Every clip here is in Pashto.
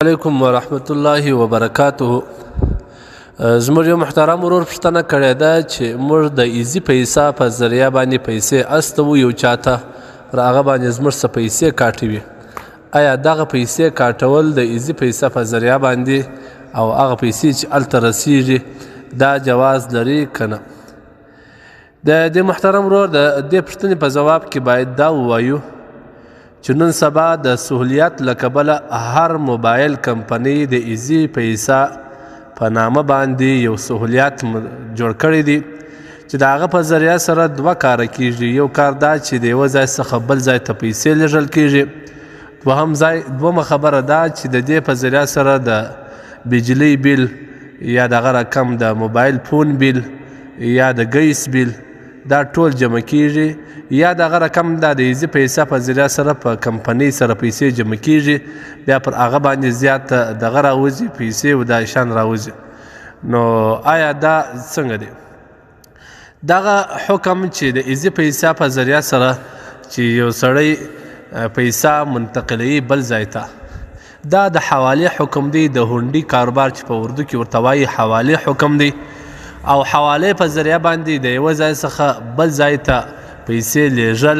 علیکم ورحمت الله وبرکاته. زموږ یو محترم ورور پوښتنه کړې ده چې موږ د ایزي پیسه په ذریعه باندې پیسې استوو یو چاته، پر هغه باندې زموږ څه پیسې کاټې وي. آیا دغه پیسې کاټول د ایزي پیسه په ذریعه باندې او هغه پیسې چې هلته رسیږي دا جواز لري که نه؟ د دې محترم ورور د دې پوښتنې په ځواب کې باید دا ووایو چې نن سبا د سهولیت له کبله هر موبایل کمپنۍ د ایزي پیسه په نامه باندې یو سهولیت جوړ کړی دی چې د هغه په ذریعه سره دوه کاره کیږي. یو کار دا چې د یوه ځای څخه بل ځای ته پیسې لیږل کیږي. دوهمه خبره دا چې د دې په ذریعه سره د بجلی بیل یا دغه رقم د موبایل فون بیل یا د ګیس بیل دا ټول جمع کیږي، یا دغه رقم دا د ایزي پیسه په ذریعه سره په کمپنۍ سره پیسې جمع کیږي، بیا پر هغه باندې زیات دغه راوځي پیسې او دا شان راوځي. نو آیا دا څنګه دی دغه حکم چې د ایزي پیسه په ذریعه سره چې یو سړی پیسه منتقلوي بل ځای ته، دا د حوالې حکم دی. د هونډي کاروبار چې په اردو کې ورته وایي حوالې حکم دی، او حوالې په ذریعه باندې د یوه ځای څخه بل ځای ته پیسې لیږل،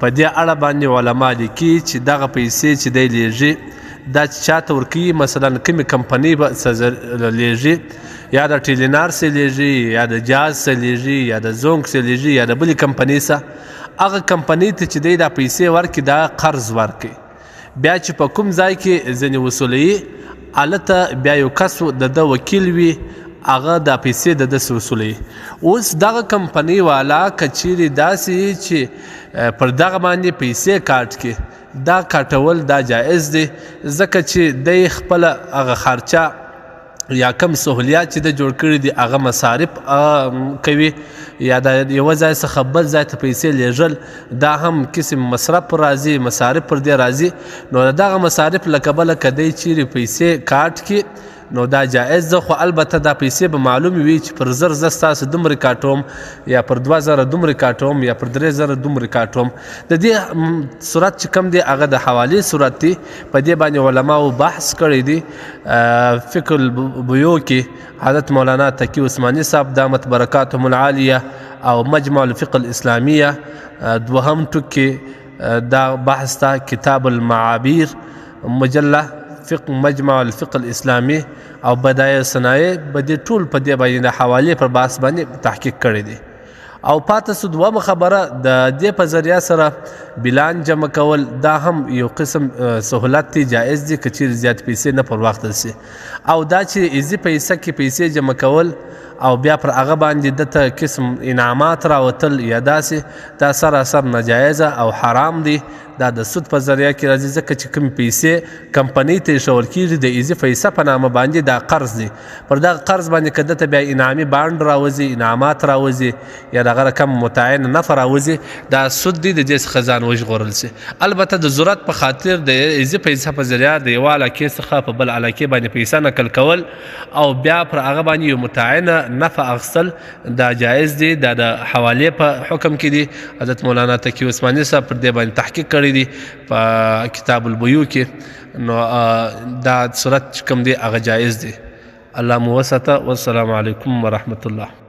په دې اړه باندې علما لیکي چې دغه پیسې چې دی لیږي دا چې چاته ورکوي، مثلا کومې کمپنۍ به څه لیږي، یا د ټیلینار څه لیږي، یا د جاز څه لیږي، یا د زونګ څه لیږي، یا د بلې کمپنۍ څه، هغه کمپنۍ ته چې دی دا پیسې ورکړي دا قرض ورکړي. بیا چې په کوم ځای کې ځینې وصولوي هلته بیا یو کس د ده وکیل وي، هغه دا پیسې د ده څخه وصولوي. اوس دغه کمپنۍ والا که چیرې داسې چې پر دغه باندې پیسې کاټ کړي، دا کاټول دا جایز دی، ځکه چې دی خپله هغه خرچه یا کم سهولیات چې ده جوړ کړي دي هغه مصارف کوي، یا د یوه ځای څخه بل ځای ته پیسې لیږل دا هم قسم مصرف پر راځي، مصارف پر دې راځي. نو د دغه مصارف له کبله که دی چیرې پیسې کاټ کړي نو دا جایز ده، خو البته دا پیسې به معلومې وي چې پر 1000 زه ستاسو دومره کاټوم، یا پر 2000 دومره کاټوم، یا پر 3000 دومره کاټوم. د دې صورت چې کوم دی هغه د حوالې صورت دی. په دې باندې علماو بحث کړی دی. فقه البیوع کې حضرت مولانا تقي عثماني صاحب دامت برکاتهم العالیه او مجمع الفقه الاسلامیه دوهم ټوک کې دا بحث ته کتاب المعابیر مجله فقه مجمع الفقه الاسلامي او بدایع صنایع به دې ټول په دې باندې د حوالې پر بحث باندې تحقیق کړی دی. او پاتې سو دوهمه خبره، د دې په ذریعه سره بیلان جمع کول دا هم یو قسم سهولت دی، جایز دی که چیرې زیات پیسې نه پر وخت شي. او دا چې ایزي پیسه کې پیسې جمع کول او بیا پر هغه باندې ده ته قسم انعامات راوتل یا داسې، دا سراسر ناجایزه او حرام دی. دا د سود په ذریعه کې راځي، ځکه چې کومې پیسې کمپنۍ ته ایښول کېږي د ایزي پیسه په نامه باندې دا قرض دی. پر دغه قرض باندې که ده ته بیا انعامي بانډ راوځي، انعامات راوځي، یا دغه رقم متعین نفع راوځي، دا سود دی، د دې څخه ځان وژغورل شي. البته د ضرورت په خاطر د ایزي پیسه په ذریعه د یوه علاقې څخه په بل علاقې باندې پیسه نقل کول او بیا پر هغه باندې یو متعینه نفع اخیستل دا جایز دی، دا د حوالې په حکم کې دی. حضرت مولانا تقي عثماني صاحب پر دې باندې تحقیق کړی دی په کتاب البیوع کې. نو دا صورت چې کوم دی هغه جایز دی. الله مو وساته. والسلام علیکم ورحمت الله.